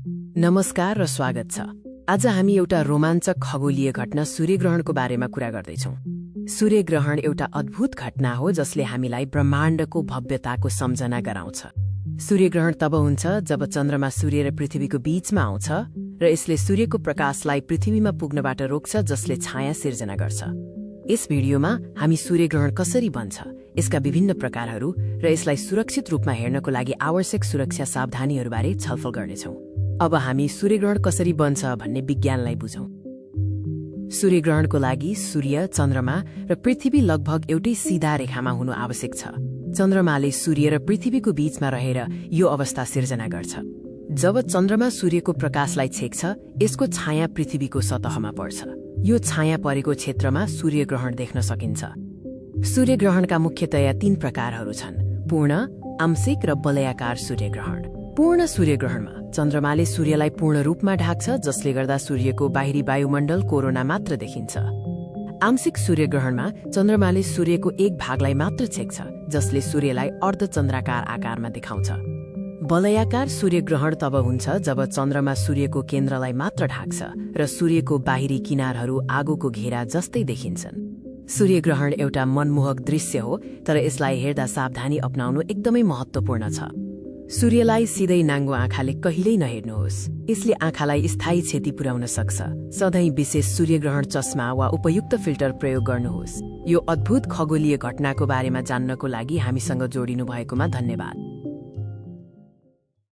नमस्कार र स्वागत छ। आज हामी एउटा रोमाञ्चक खगोलीय घटना सूर्यग्रहणको बारेमा कुरा गर्दैछौँ। सूर्यग्रहण एउटा अद्भुत घटना हो जसले हामीलाई ब्रह्माण्डको भव्यताको सम्झना गराउँछ। सूर्यग्रहण तब हुन्छ जब चन्द्रमा सूर्य र पृथ्वीको बीचमा आउँछ र यसले सूर्यको प्रकाशलाई पृथ्वीमा पुग्नबाट रोक्छ, जसले छाया सिर्जना गर्छ। यस भिडियोमा हामी सूर्यग्रहण कसरी बन्छ, यसका विभिन्न प्रकारहरू र यसलाई सुरक्षित रूपमा हेर्नको लागि आवश्यक सुरक्षा सावधानीहरूबारे छलफल गर्नेछौँ। अब हामी सूर्यग्रहण कसरी बन्छ भन्ने विज्ञानलाई बुझौँ। सूर्यग्रहणको लागि सूर्य, चन्द्रमा र पृथ्वी लगभग एउटै सिधा रेखामा हुनु आवश्यक छ। चन्द्रमाले सूर्य र पृथ्वीको बीचमा रहेर यो अवस्था सिर्जना गर्छ। जब चन्द्रमा सूर्यको प्रकाशलाई छेक्छ, यसको छाया पृथ्वीको सतहमा पर्छ। यो छाया परेको क्षेत्रमा सूर्यग्रहण देख्न सकिन्छ। सूर्यग्रहणका मुख्यतया 3 प्रकारहरू छन्: पूर्ण, आंशिक र वलयाकार सूर्यग्रहण। पूर्ण सूर्यग्रहणमा चन्द्रमाले सूर्यलाई पूर्ण रूपमा ढाक्छ, जसले गर्दा सूर्यको बाहिरी वायुमण्डल कोरोना मात्र देखिन्छ। आंशिक सूर्यग्रहणमा चन्द्रमाले सूर्यको एक भागलाई मात्र छेक्छ, जसले सूर्यलाई अर्धचन्द्राकार आकारमा देखाउँछ। वलयाकार सूर्यग्रहण तब हुन्छ जब चन्द्रमा सूर्यको केन्द्रलाई मात्र ढाक्छ र सूर्यको बाहिरी किनारहरू आगोको घेरा जस्तै देखिन्छन्। सूर्यग्रहण एउटा मनमोहक दृश्य हो, तर यसलाई हेर्दा सावधानी अपनाउनु एकदमै महत्त्वपूर्ण छ। सूर्यलाई सिधै नाङ्गो आँखाले कहिल्यै नहेर्नुहोस्, यसले आँखालाई स्थायी क्षति पुर्याउन सक्छ। सधैँ विशेष सूर्यग्रहण चस्मा वा उपयुक्त फिल्टर प्रयोग गर्नुहोस्। यो अद्भुत खगोलीय घटनाको बारेमा जान्नको लागि हामीसँग जोडिनु भएकोमा धन्यवाद।